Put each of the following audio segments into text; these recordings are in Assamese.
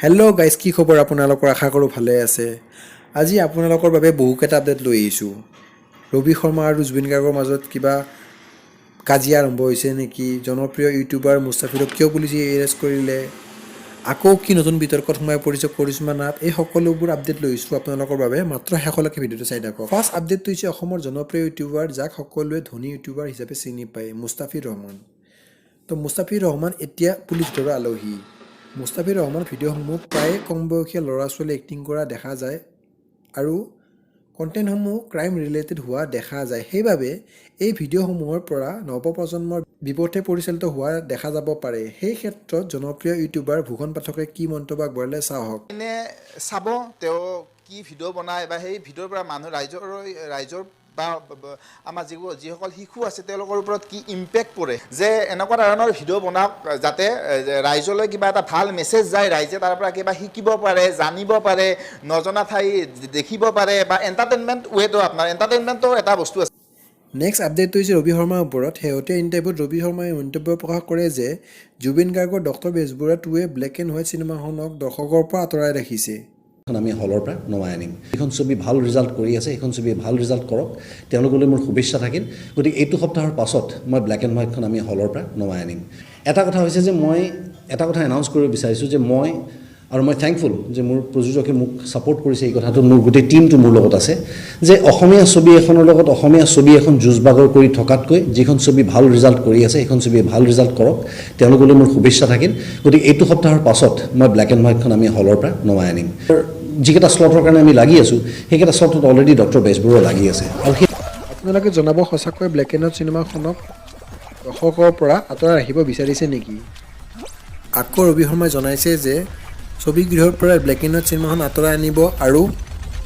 হেল্ল' গাইজ, কি খবৰ আপোনালোকৰ? আশা কৰোঁ ভালে আছে। আজি আপোনালোকৰ বাবে বহুকেইটা আপডেট লৈ আহিছোঁ। ৰবি শৰ্মা আৰু জুবিন গাৰ্গৰ মাজত কিবা কাজিয়া আৰম্ভ হৈছে নেকি? জনপ্ৰিয় ইউটিউবাৰ মুস্তাফিৰক কিয় পুলিচে এৰেষ্ট কৰিলে? আকৌ কি নতুন বিতৰ্কত সোমাই পৰিছে কৰিশ্মা নাথ? এই সকলোবোৰ আপডেট লৈ আহিছোঁ আপোনালোকৰ বাবে। মাত্ৰ শেষলৈকে ভিডিঅ'টো চাই থাকক। ফাৰ্ষ্ট আপডেটটো হৈছে অসমৰ জনপ্ৰিয় ইউটিউবাৰ, যাক সকলোৱে ধনী ইউটিউবাৰ হিচাপে চিনি পায়, মুস্তাফিৰ ৰহমান। তো মুস্তাফিৰ ৰহমান এতিয়া পুলিচ ধৰা আলহী। মুস্তাফিৰ ৰহমান ভিডিঅ'সমূহ প্ৰায়ে কম বয়সীয়া ল'ৰা ছোৱালী এক্টিং কৰা দেখা যায় আৰু কণ্টেণ্টসমূহ ক্ৰাইম ৰিলেটেড হোৱা দেখা যায়। সেইবাবে এই ভিডিঅ'সমূহৰ পৰা নৱপ্ৰজন্মৰ বিপথে পৰিচালিত হোৱা দেখা যাব পাৰে। সেই ক্ষেত্ৰত জনপ্ৰিয় ইউটিউবাৰ ভূষণ পাঠকে কি মন্তব্য আগবঢ়ালে, চাওক। এনে চাব, তেওঁ কি ভিডিঅ' বনায় বা সেই ভিডিঅ'ৰ পৰা মানুহ ৰাইজৰ ৰাইজৰ বা আমাৰ যিবোৰ যিসকল শিশু আছে, তেওঁলোকৰ ওপৰত কি ইম্পেক্ট পৰে, যে এনেকুৱা ধৰণৰ ভিডিঅ' বনাওক যাতে ৰাইজলৈ কিবা এটা ভাল মেছেজ যায়, ৰাইজে তাৰ পৰা কিবা শিকিব পাৰে, জানিব পাৰে, নজনা ঠাই দেখিব পাৰে বা এণ্টাৰটেইনমেণ্ট ৱেটো, আপোনাৰ এণ্টাৰটেইনমেণ্টৰ এটা বস্তু আছে। নেক্সট আপডেটটো হৈছে ৰবি শৰ্মাৰ ওপৰত। শেহতীয়া ইণ্টাৰভিউত ৰবি শৰ্মাই মন্তব্য প্ৰকাশ কৰে যে জুবিন গাৰ্গৰ ডক্টৰ বেজবৰুৱা টুৱে ব্লেক এণ্ড হোৱাইট চিনেমাখনক দৰ্শকৰ পৰা আঁতৰাই ৰাখিছে। আমি হলৰ পৰা নমাই আনিম। এইখন ছবি ভাল ৰিজাল্ট কৰি আছে, সেইখন ছবিয়ে ভাল ৰিজাল্ট কৰক, তেওঁলোকলৈ মোৰ শুভেচ্ছা থাকিল। গতিকে এইটো সপ্তাহৰ পাছত মই ব্লেক এণ্ড হোৱাইটখন আমি হলৰ পৰা নমাই আনিম। এটা কথা হৈছে যে মই এটা কথা এনাউন্স কৰিব বিচাৰিছোঁ যে মই থেংকফুল যে মোৰ প্ৰযোজকে মোক ছাপৰ্ট কৰিছে এই কথাটোত, মোৰ গোটেই টীমটো মোৰ লগত আছে, যে অসমীয়া ছবি এখনৰ লগত অসমীয়া ছবি এখন যুঁজ বাগৰ কৰি থকাতকৈ যিখন ছবি ভাল ৰিজাল্ট কৰি আছে, সেইখন ছবিয়ে ভাল ৰিজাল্ট কৰক, তেওঁলোকলৈ মোৰ শুভেচ্ছা থাকিল। গতিকে এইটো সপ্তাহৰ পাছত মই ব্লেক এণ্ড হোৱাইটখন আমি হলৰ পৰা নমাই আনিম। যিকেইটা শ্লটৰ কাৰণে আমি লাগি আছোঁ, সেইকেইটা শ্লটত অলৰেডি ডক্টৰ বেজবৰুৱা লাগি আছে আৰু সেই আপোনালোকে জনাব, সঁচাকৈ ব্লেক এণ্ড হোৱাইট চিনেমাখনক দৰ্শকৰ পৰা আঁতৰাই ৰাখিব বিচাৰিছে নেকি? আকৌ ৰবি শৰ্মাই জনাইছে যে ছবিগৃহৰ পৰা ব্লেক এণ্ড হোৱাইট চিনেমাখন আঁতৰাই আনিব আৰু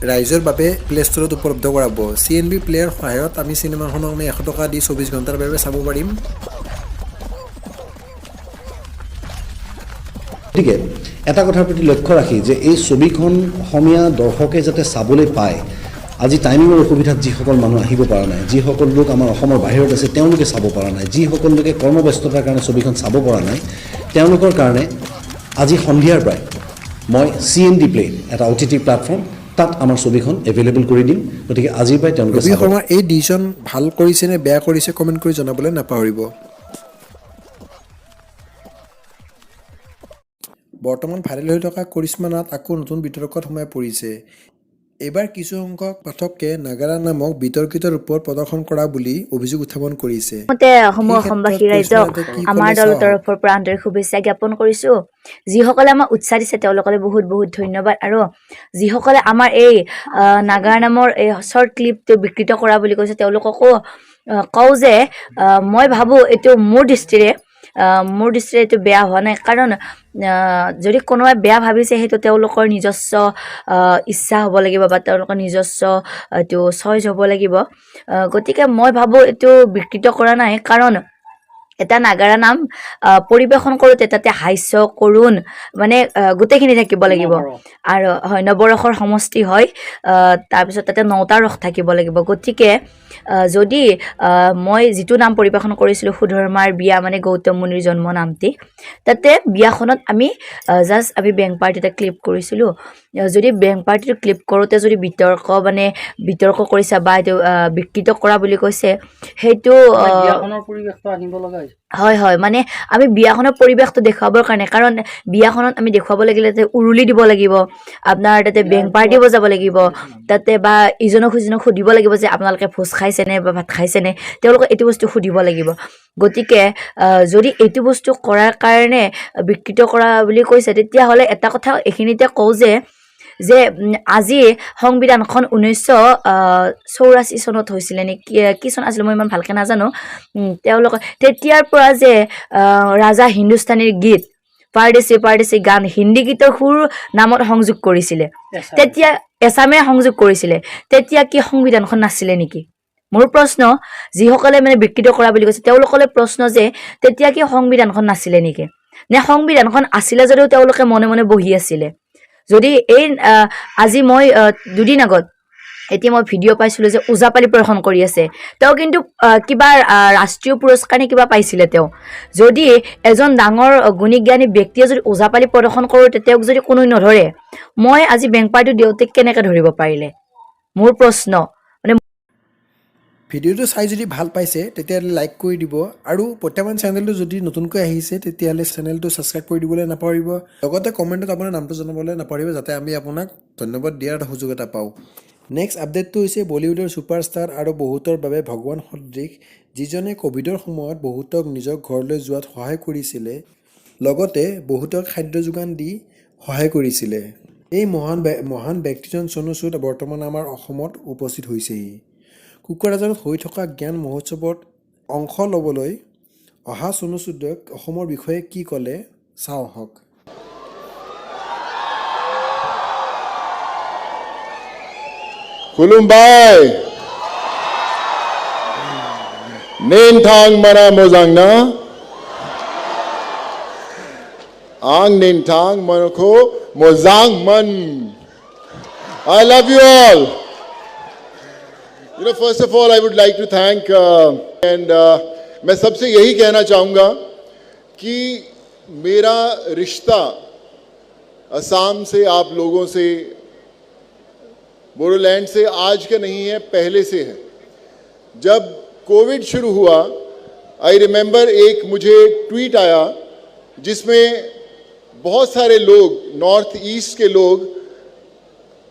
ৰাইজৰ বাবে প্লে ষ্ট'ৰত উপলব্ধ কৰাব। চিএনবি প্লেয়াৰ সহায়ত আমি চিনেমাখনক আমি 100 টকা দি 24 ঘণ্টাৰ বাবে চাব পাৰিম। গতিকে এটা কথাৰ প্ৰতি লক্ষ্য ৰাখি যে এই ছবিখন অসমীয়া দৰ্শকে যাতে চাবলৈ পায়, আজি টাইমিঙৰ অসুবিধাত যিসকল মানুহ আহিব পৰা নাই, যিসকল লোক আমাৰ অসমৰ বাহিৰত আছে তেওঁলোকে চাব পৰা নাই, যিসকল লোকে কৰ্মব্যস্ততাৰ কাৰণে ছবিখন চাব পৰা নাই, তেওঁলোকৰ কাৰণে আজি সন্ধিয়াৰ পৰাই মই চিএনডি প্লে, এটা অ'টিটি প্লেটফৰ্ম, তাত আমাৰ ছবিখন এভেইলেবল কৰি দিম। গতিকে আজিৰ পৰাই তেওঁলোকে ৰবি চাব শৰ্মাৰ এই ডিচিশ্যন ভাল কৰিছে নে বেয়া কৰিছে, কমেণ্ট কৰি জনাবলৈ নাপাহৰিব। বৰ্তমান ভাইৰেল হৈ থকা কৰিশ্মা নাথ আকৌ নতুন বিতৰ্কত সোমাই পৰিছে। এইবাৰ কিছুসংখ্যক পাঠকে নাগাৰা নামক বিতৰ্কিত ৰূপত প্ৰদৰ্শন কৰা বুলি অভিযোগ উত্থাপন কৰিছে। মতে সমূহ এই ক্ষেত্ৰত অসমবাসী কৰিশ্মা ৰাইজক নাথে কি আমাৰ ক'লে দলৰ চাওক। তৰফৰ পৰা আন্তৰিক শুভেচ্ছা জ্ঞাপন কৰিছোঁ। যিসকলে আমাক উৎসাহ দিছে, তেওঁলোকলৈ বহুত বহুত ধন্যবাদ। আৰু যিসকলে আমাৰ এই নাগাৰা নামৰ এই শ্বৰ্ট ক্লিপটো বিকৃত কৰা বুলি কৈছে, তেওঁলোককো কওঁ যে মই ভাবোঁ এইটো মোৰ দৃষ্টিৰে এইটো বেয়া হোৱা নাই। কাৰণ যদি কোনোবাই বেয়া ভাবিছে, সেইটো তেওঁলোকৰ নিজস্ব ইচ্ছা হ'ব লাগিব বা তেওঁলোকৰ নিজস্ব এইটো চইচ হ'ব লাগিব। গতিকে মই ভাবোঁ এইটো বিকৃত কৰা নাই। কাৰণ এটা নাগাৰা নাম পৰিৱেশন কৰোঁতে তাতে হাস্য, কৰুণ মানে গোটেইখিনি থাকিব লাগিব আৰু হয় নৱৰসৰ সমষ্টি হয়। তাৰপিছত তাতে নটা ৰস থাকিব লাগিব। গতিকে যদি মই যিটো নাম পৰিৱেশন কৰিছিলোঁ, সুধৰ্মাৰ বিয়া, মানে গৌতম মুনিৰ জন্ম নামটি, তাতে বিয়াখনত আমি জাষ্ট আমি বেংক পাৰ্টি এটা ক্লিপ কৰিছিলোঁ। যদি বেংক পাৰ্টিটো ক্লিপ কৰোঁতে যদি বিতৰ্ক, মানে বিতৰ্ক কৰিছে বা এইটো বিকৃত কৰা বুলি কৈছে, সেইটো বিয়াখনৰ পৰিৱেশটো আনিব লগা হৈছে। হয় হয়, মানে আমি বিয়াখনৰ পৰিৱেশটো দেখুৱাবৰ কাৰণে, কাৰণ বিয়াখনত আমি দেখুৱাব লাগিলে তাতে উৰুলি দিব লাগিব, আপোনাৰ তাতে বেংক পাৰ্টি বজাব লাগিব তাতে, বা ইজনক সিজনক সুধিব লাগিব যে আপোনালোকে ভোজ খাইছেনে বা ভাত খাইছেনে, তেওঁলোকক এইটো বস্তু সুধিব লাগিব। গতিকে যদি এইটো বস্তু কৰাৰ কাৰণে বিকৃত কৰা বুলি কৈছে, তেতিয়াহ'লে এটা কথা এইখিনিতে কওঁ যে যে আজি সংবিধানখন 1984 চনত হৈছিলে নে কি, কি চন আছিলে মই ইমান ভালকৈ নাজানো। তেওঁলোকৰ তেতিয়াৰ পৰা যে ৰাজা হিন্দুস্তানীৰ গীত পাৰদেশী পাৰদেশী গান হিন্দী গীতৰ সুৰ নামত সংযোগ কৰিছিলে, তেতিয়া এছামে সংযোগ কৰিছিলে, তেতিয়া কি সংবিধানখন নাছিলে নেকি? মোৰ প্ৰশ্ন, যিসকলে মানে বিকৃত কৰা বুলি কৈছে, তেওঁলোকলৈ প্ৰশ্ন যে তেতিয়া কি সংবিধানখন নাছিলে নেকি, নে সংবিধানখন আছিলে যদিও তেওঁলোকে মনে মনে বহি আছিলে? যদি এই আজি মই দুদিন আগত এতিয়া মই ভিডিঅ' পাইছিলোঁ যে ওজাপালি প্ৰদৰ্শন কৰি আছে। তেওঁ কিন্তু কিবা ৰাষ্ট্ৰীয় পুৰস্কাৰ নে কিবা পাইছিলে তেওঁ। যদি এজন ডাঙৰ গুণী জ্ঞানী ব্যক্তিয়ে যদি ওজাপালি প্ৰদৰ্শন কৰোঁতে তেওঁক যদি কোনোৱে নধৰে, মই আজি বেংক পাৰ্টি দিওঁতে কেনেকৈ ধৰিব পাৰিলে? মোৰ প্ৰশ্ন মানে। ভিডিঅ'টো চাই যদি ভাল পাইছে, তেতিয়াহ'লে লাইক কৰি দিব আৰু বৰ্তমান চেনেলটো যদি নতুনকৈ আহিছে, তেতিয়াহ'লে চেনেলটো ছাবস্ক্ৰাইব কৰি দিবলৈ নাপাহৰিব। লগতে কমেণ্টত আপোনাৰ নামটো জনাবলৈ নাপাহৰিব, যাতে আমি আপোনাক ধন্যবাদ দিয়াৰ এটা সুযোগ এটা পাওঁ। নেক্সট আপডেটটো হৈছে বলিউডৰ ছুপাৰষ্টাৰ আৰু বহুতৰ বাবে ভগৱান সদৃশ, যিজনে ক'ভিডৰ সময়ত বহুতক নিজৰ ঘৰলৈ যোৱাত সহায় কৰিছিলে, লগতে বহুতক খাদ্য যোগান দি সহায় কৰিছিলে। এই মহান ব্যক্তিজন চনু সুদ বৰ্তমান আমাৰ অসমত উপস্থিত হৈছেহি। কোকৰাঝাৰত হৈ থকা জ্ঞান মহোৎসৱত অংশ ল'বলৈ অহা চনু সুদক অসমৰ বিষয়ে কি ক'লে, চাওঁ আহক। खुलुमबाय। नोंथांमोना मोजां ना? आं नोंथांमोनखौ मोजां मोन। I love you all. First of all, I would like to thank and मैं सबसे यही कहना चाहूँगा कि मेरा रिश्ता असम से, आप लोगों से, बोडोलैंड से आज का नहीं है, पहले से है। जब कोविड शुरू हुआ, I remember एक मुझे ट्वीट आया जिसमें बहुत सारे लोग, नॉर्थ ईस्ट के लोग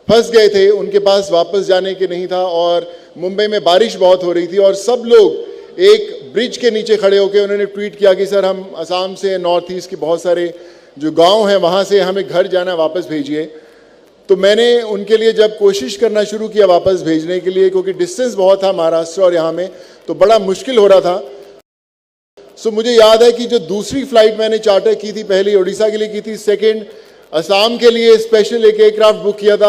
फंस गए थे, उनके पास वापस जाने के नहीं था और मुंबई में बारिश बहुत हो रही थी और सब लोग एक ब्रिज के नीचे खड़े होकर उन्होंने ट्वीट किया कि सर, हम असम से, नॉर्थ ईस्ट के बहुत सारे जो गांव हैं वहाँ से, हमें घर जाना, वापस भेजिए। तो मैंने उनके लिए जब कोशिश करना शुरू किया वापस भेजने के लिए, क्योंकि डिस्टेंस बहुत था महाराष्ट्र और यहाँ में, तो बड़ा मुश्किल हो रहा था। सो मुझे याद है कि जो दूसरी फ्लाइट मैंने चार्टर की थी, पहली उड़ीसा के लिए की थी, सेकंड असम के लिए स्पेशल एक एयरक्राफ्ट बुक किया था।